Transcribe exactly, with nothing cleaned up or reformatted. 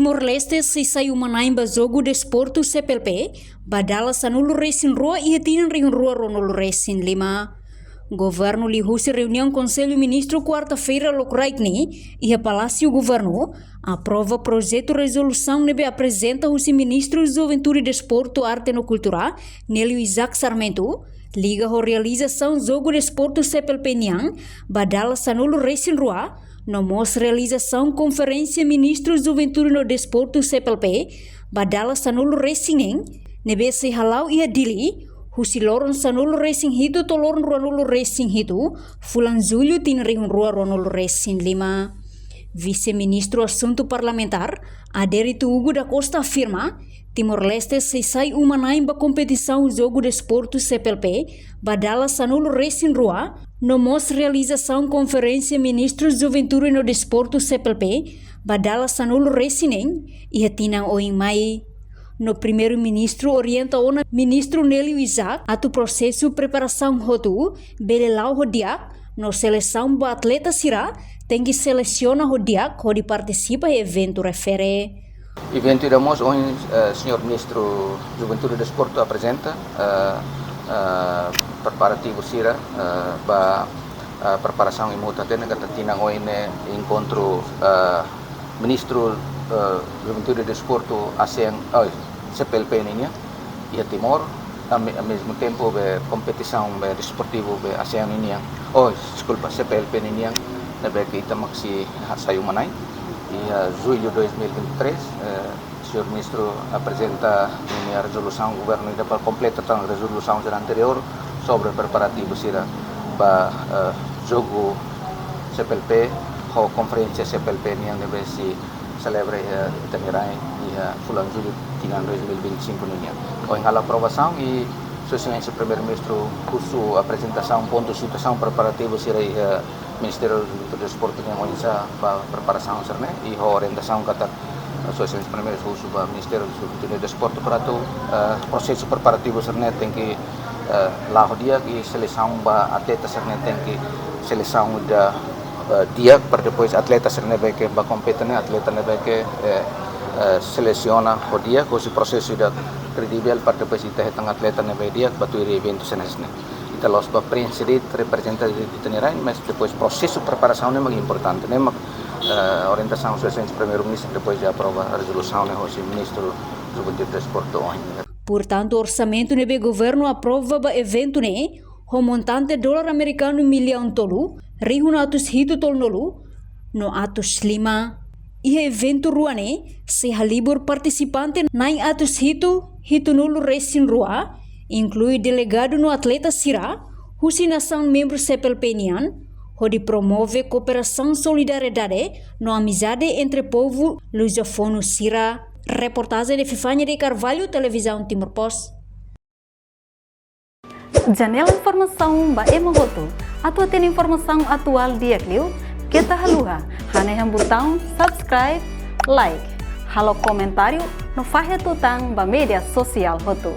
Timor-Leste sei sai uma-na'in ba jogu desportu C P L P ba dala sanulu-resin-rua iha tinan rihun rua ruanulu-resin-lima. Governu liuhusi reuniaun Konsellu Ministru kuarta-feira lokraik ne'e, iha Palásiu Governu, aprova projetu rezolusaun ne'ebé aprezenta husi Ministru Juventude, Desportu, Arte no Kultura, Nélio Isaac Sarmento, liga ho realizasaun jogu desportu C P L P nian ba dala sanulu-resin-rua, no mós realizasaun Konferénsia Ministru Juventude no Desportu C P L P ba dala sanulu-resin-neen, ne'ebé sei hala'o iha Dili, husi loron sanulu-resin-hitu to'o loron ruanulu-resin-hitu fulan Jullu tinan rihun rua ruanulu-resin-lima. Vise-Ministru Asuntu Parlamentár, Adérito Hugo da Costa afirma, Timor-Leste sei sai uma-na'in ba kompetisaun jogu desportu C P L P ba dala sanulu-resin-rua, no mós realizasaun Konferénsia Ministru Juventude no Desportu C P L P ba dala sanulu-resin-neen iha tinan oin mai. No Primeiru-Ministru orienta ona Ministru Nélio Isaac atu prosesu preparasaun hotu bele la'o ho di'ak, no selesaun ba atleta sira tenke selesiona ho di'ak hodi partisipa iha eventu refere. Eventu ida mós ohin, eh, Señór Ministru Juventude e Desportu aprezenta, eh, eh, preparativu sira, eh, ba, eh, preparasaun imi hotu hatene katak tinan oin ne'e enkontru, eh, Ministru, eh, Juventude e Desportu ASEAN, oh, C P L P ninian iha Timor, ao me-, ao mesmo tempo be kompetisaun be desportivu be ASEAN ninian, oh, deskulpa, C P L P ninian, ne'ebé ke ita mak sei ha-, sai uma-na'in. Iha Jullu dois mil e vinte e três, eh, Señór Ministru aprezenta ninia rezolusaun governu ida para kompleta tan rezolusaun sira anteriór sobre preparativu sira ba, eh, jogu C P L P, ho konferénsia C P L P nian ne'ebé sei selebra iha ita-nia rain iha fulan Jullu tinan dois mil e vinte e cinco ninian. Ohin halo aprovasaun i Sua Exelénsia Primeiru-Ministru husu aprezentasaun pontu situasaun preparativu sira iha Ministériu Juventude Desportu nian oinsá ba preparasaun sira-ne'e i ho orientasaun katak, eh, Sua Exelénsia Primeiru-Ministru husu ba Ministériu Juventude Desportu para atu, eh, prosesu preparativu sira-ne'e tenke, eh, la'o di'ak i selesaun ba atleta sira-ne'e tenke selesaun ida, eh, di'ak para depois atleta sira-ne'ebé ke ba kompete ne'e, atleta ne'ebé ke, eh, eh, selesiona ho di'ak, husi prosesu ida kredivel para depois ita hetan atleta ne'ebé di'ak ba tuir eventu sira-ne'e. Ita la'ós ba preenxe de'it reprezenta de'it ita-nia rain, mas depois prosesu preparasaun ne'e mak importante, ne'e mak, eh, orientasaun Sua Exelénsia Primeiru-Ministru depois de aprova rezolusaun ne'e hosi Ministru Juventude Desportu ohin. Portantu, orsamentu ne'ebé governu aprova ba eventu ne'e ho montante dolar amerikanu millaun tolu, rihun atus hitu tolunulu no atus lima. Iha eventu rua ne'e sei halibur partisipante na'in atus hitu hitunulu-resin-rua, inklui delegadu no atleta sira husi nasaun membru C P L P nian, hodi promove kooperasaun, solidariedade no amizade entre povu lusófonu sira. Reportajen de Fifania de Carvalho, Televizaun Timor Post. Janela informasaun ba ema hotu. Atu hatene informasaun atuál di'ak liu, keta haluha hanehan butaun subscribe, like, halo komentáriu no fahe tutan ba média sosiál hotu.